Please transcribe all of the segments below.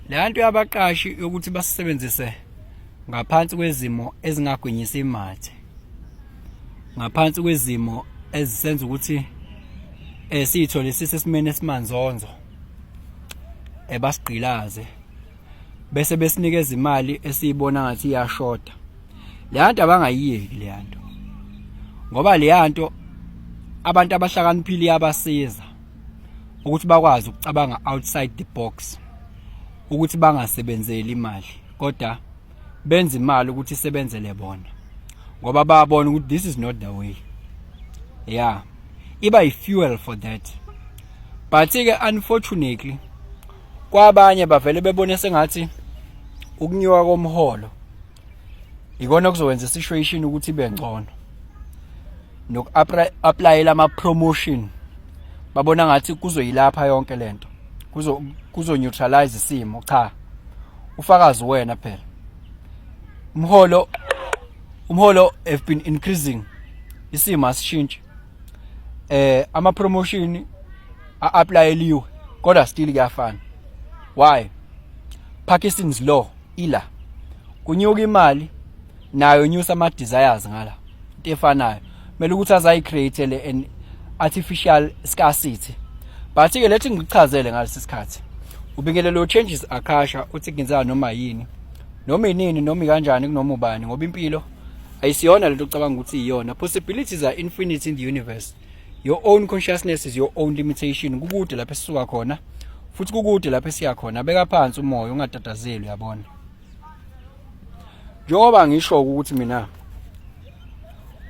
Le nto yabaqashi yokuthi basisebenzise ngaphansi kwezimo ezingagwinyisi imathe, ngaphansi kwezimo ezisenza ukuthi siyithole sisesimeni esimanzonzo, basigqilaze bese besinikeza imali esiyibona ngathi iyashoda. Le nto abangayiyeki le nto, ngoba le nto abantu abahlakaniphile iyabasiza ukuthi bakwazi ukucabanga outside the box, ukuthi bangasebenzeli imali kodwa benze imali ukuthi isebenzele bona, ngoba bayabona ukuthi this is not the way. Yeah, iba i-fuel for that. But ke unfortunately kwabanye bavele bebone sengathi ukunyuka komholo ikona kuzokwenza situation ukuthi ibe ngcono, noku-applyela ama-promotion babona ngathi kuzoyilapha yonke lento, kuzo neutralize isimo. Cha, ufakazi wena phela, umholo have been increasing, isimo asishintshi. Ama promotion a-applyeliwe kodwa still kuyafana. Why? Parkinson's law ila kunyuka imali nayo nyusa ama desires ngala, into efanayo kumele ukuthi azayi-create le an artificial scarcity. But ke lethi ngikuchazele ngalesi sikhathi ubingelelo changes akasha uthi kungenzeka noma yini, noma inini, noma kanjani, kunoma ubani, ngoba impilo ayisiyona lento ocabanga ukuthi iyona. Possibilities are infinite in the universe. Your own consciousness is your own limitation. Kukude lapho esisuka khona futhi kukude lapho esiya khona. Beka phansi umoya, ungatatazeli. Uyabona, njengoba ngisho ukuthi mina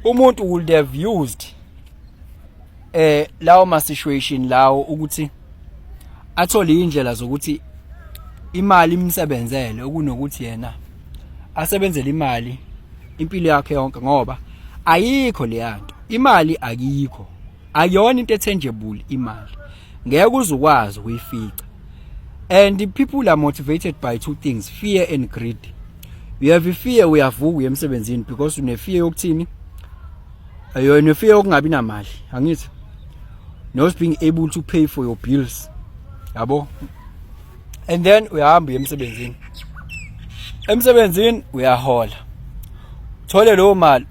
umuntu would have used lawo ma situation lawo ukuthi athole indlela zokuthi imali imsebenzele okunokuthi yena asebenzele imali impilo yakhe yonke, ngoba ayikho leyanto. Imali akikho, akuyona into etangible. Imali ngeke uzukwazi ukuyifica. And people are motivated by two things, fear and greed. You have fear, uyavuka uye emsebenzini because une fear yokuthini? Ayo, une fear yokungabi namali, angithi? Not being able to pay for your bills, yabo. And then uyahamba uye emsebenzini, emsebenzini uyahola, thole leyo mali,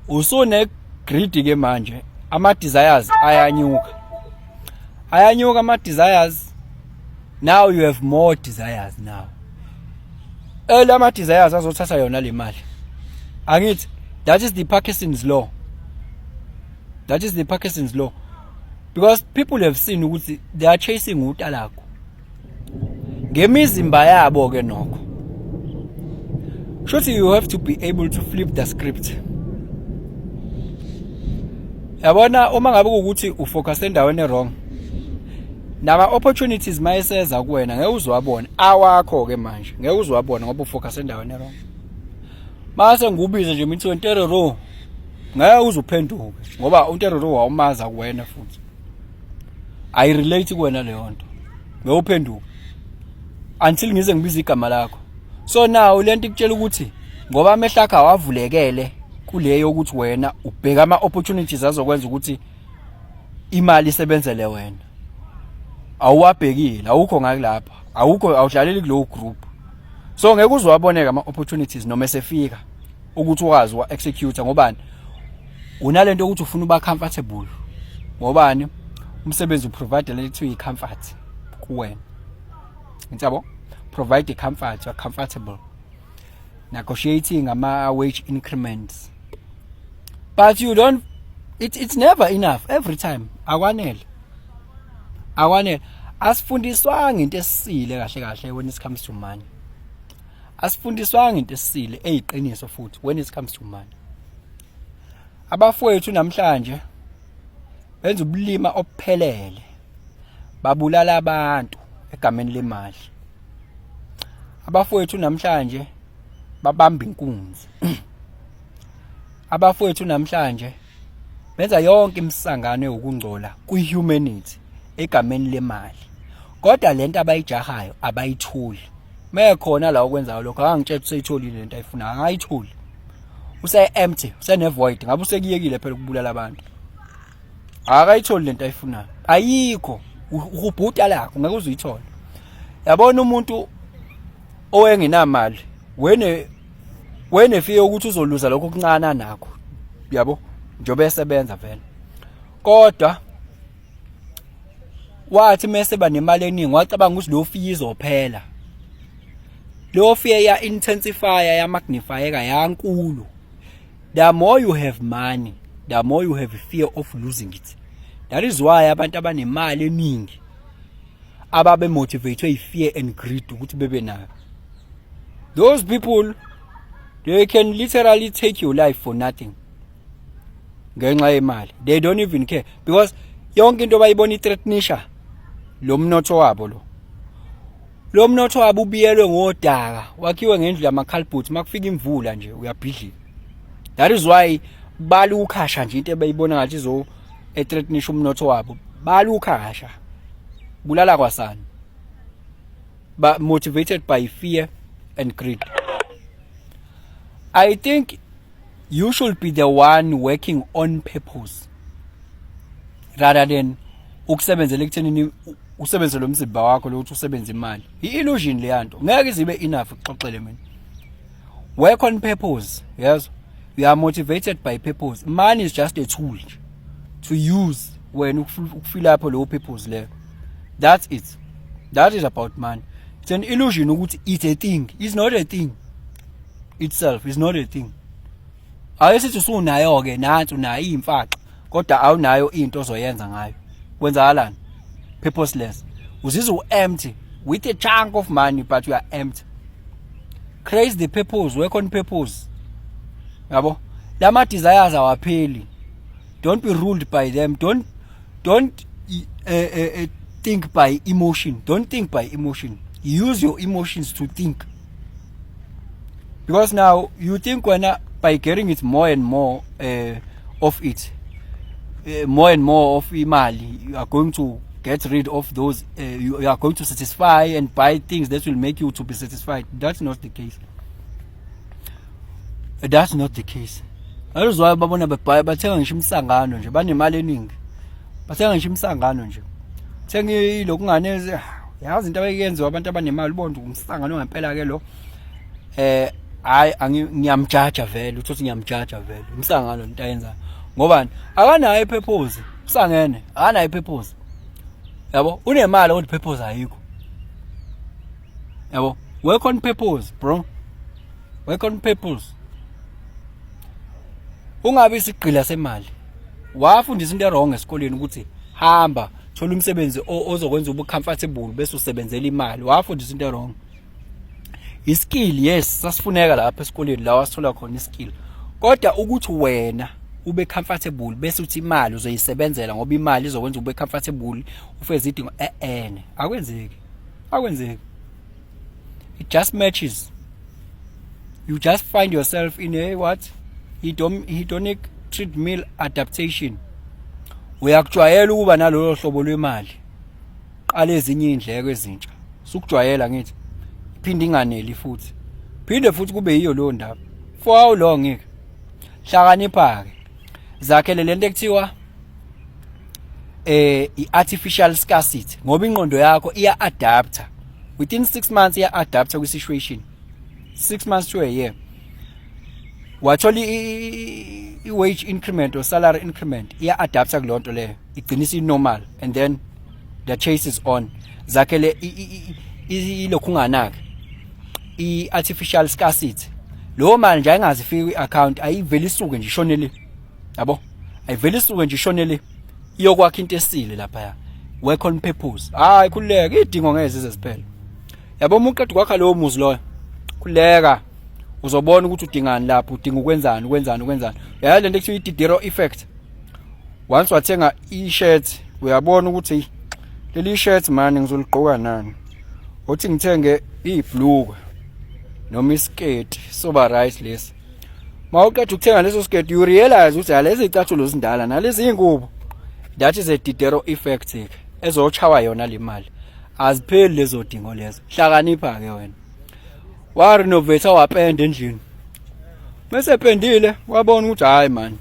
usune greed ke manje. Ama desires ayanyuka, ayanyuka ama desires. Now you have more desires. Now elama desires azothatha yona le mali, angithi? That is the Parkinson's law. That is the Parkinson's law, because people have seen ukuthi they are chasing utalago ngemizimba yabo ke. Nokho shuthi you have to be able to flip the script, yabona. Uma ngabe ukuthi ufocus endaweni wrong, nama opportunities mayeseza kuwena ngeke uzwabona awakho ke manje, ngeke uzwabona ngoba ufocus endaweni wrong. Mase ngikubize nje mithi nterero, ngeke uzuphenduke ngoba unterero wawumaza kuwena futhi ayi relate kuwena leyo nto. Ngeke uphenduke until ngize ngibize igama lakho. So now lento ikutshela ukuthi ngoba amehlo akho awavulekele kuleyo ukuthi wena ubheka ama opportunities azokwenza ukuthi imali isebenzele wena, awuwabhekile, awukho ngakulapha, awukho, awudlaleli kulowo group. So ngeke uzwaboneka ama opportunities noma esefika ukuthi ukwazi wa execute. Ngobani? Unalento ukuthi ufuna uba comfortable. Ngobani? Umsebenzi uprovide lento ekuthiwa i-comfort kuwena, ngiyabo, provide comfort, you are comfortable negotiating ama wage increments, but you don't it's never enough. Every time akwanele, akwanele. Asifundiswanga into esisile kahle kahle when it comes to money. Asifundiswanga into esisile eyiqiniso futhi when it comes to money. Abafowethu namhlanje benza ubulima obuphelele, babulala abantu egameni lemali. Abafowethu namhlanje babamba inkunzi. Abafowethu namhlanje benza yonke imisangano yokungcola kwi-humanity egameni lemali, kodwa lento abayijahayo abayitholi. Mekhona la okwenzayo lokho, akangitshela useyitholile lento ayifunayo, akayitholi, use empty, usene void. Ngabe usekuyekile phela ukubulala abantu. Akayitholi lento ayifunayo, ayikho. Uhubhuta lakho, ngeke uzuyithola. Yabona, umuntu Owengenamali wene wenefike ukuthi uzoluza lokho okuncane anakho, yabo, njengoba esebenza vele. Kodwa wathi mese banemali eningi, wacabanga ukuthi lo fear izophela. Lo fear ya intensify, ya magnifyeka, yankulu. The more you have money, the more you have fear of losing it. That is why abantu abanemali eningi ababe motivated fear and greed ukuthi bebe nayo, those people, they can literally take your life for nothing ngenxa yemali. They don't even care because yonke into bayibona ithreatenisha lo mnotho wabo. Lo mnotho wabo ubiyelwe ngodaka, wakhiwe ngendlu yamakhalboots. Makufika imvula nje, uyabhidlika. That is why balukhasha nje into ebayibona ngathi izo ethreatenisha umnotho wabo, balukhasha bulala kwasana, ba motivated by fear and greed. I think you should be the one working on purpose rather than ukusebenzela ekuthenini usebenze lo mzimba wakho lokuthi usebenze imali. I-illusion leyanto, ngeke izibe enough. Kuxoxele mina, work on purpose. Yes, you are motivated by purpose. Money is just a tool to use wena ukufill up leyo purpose leyo. That's it. That is about money. It's an illusion ukuthi it's a thing. It's not a thing itself. Is not a thing. Ake sithi usunayo ke, nansi unayo imfaxa, kodwa awunayo into ozoyenza ngayo. Kwenzakalani? Purposeless. Uzizwa u-empty with a chunk of money, but you are empty. Create the purpose, work on purpose, yabo. Lama desires awapheli. Don't be ruled by them. Don't think by emotion. Don't think by emotion. Use your emotions to think, because now you think when by getting it more and more of it, more and more of imali, you are going to get rid of those, you are going to satisfy and buy things that will make you to be satisfied. That's not the case. That's not the case. That is why babona bebhaya, bathenga ngisho imsangano nje, banemali eningi, bathenga ngisho imsangano nje, thenga ilokungane, yazi into abayenziwa abantu abanemali. Ubona umsangano ngempela ke lo. Hayi, ngiyamjaja vele, uthi ngiyamjaja vele, umsangano into ayenzayo. Ngobani? Akanayo ipurpose, usangene, akanayo ipurpose, yabo. Unemali kodwa purpose ayikho, yabo. Work on purpose, bro. Work on purpose. Ungabi isigqila semali. Wafundisa into wrong esikoleni ukuthi hamba thola umsebenzi ozokwenza ube comfortable bese usebenzela imali. Wafundisa into wrong. Iskill, yes, sasifuneka lapha esikoleni la wasithola khona iskill, kodwa ukuthi wena ube comfortable bese uthi imali uzoyisebenzela ngoba imali izokwenza ube comfortable, ufeze idingo, eh eh, akwenzeki, akwenzeki. It just matches. You just find yourself in a what, hedonic treadmill adaptation. Uyakujwayela ukuba nalolo hlobo lwemali, qala ezinye indleko ezintsha, sukujwayela ngithi iphinde inganeli futhi, phinde futhi kube yiyo leyo ndaba. For how long ke? Hlakanipha ke, zakhele lento ekuthiwa i-artificial scarcity, ngoba ingqondo yakho iya adapta within 6 months, iya adapta kwi situation, 6 months to a year. Wathola i-wage increment or salary increment, iya adapta kulonto leyo, igcina isi normal, and then the chase is on. Zakhele ilokhu unganaki i-artificial scarcity. Lo mali nje ayingazi ifike kwi-account, ayivele isuke nje ishonele, yabo, ayivele isuke nje ishonele iyokwakha into esile lapha. Work on purpose. Hayi, khululeka, idingo ngeze zize ziphele, yabo. Uma uqeda ukwakha lowo muzi loyo, khululeka, uzobona ukuthi udingani lapho, udinga ukwenzani, ukwenzani, ukwenzani. Yazi lento ekuthiwa i-Diderot effect? Once wathenga i-shirt, uyabona ukuthi leli shirt mani ngizoligqoka nani, uthi ngithenge ibhlukwe noma isiketi, soba right lesi. Mawuqeda ukuthenga leso siketi, you realize ukuthi alezi icathulo zindala nalezi ingubo. That is a Diderot effect ke ezochawa yona le mali. Azipheli lezo dingo lezo. Hlakanipha ke wena. Wa renovate, wapenda endlini, bese pendile, wabona ukuthi hayi man,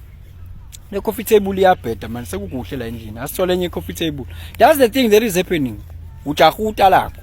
le coffee table iyabheda man, sekukuhle la endlini, asithole enye coffee table. That's the thing that is happening. Ujaha utalakho.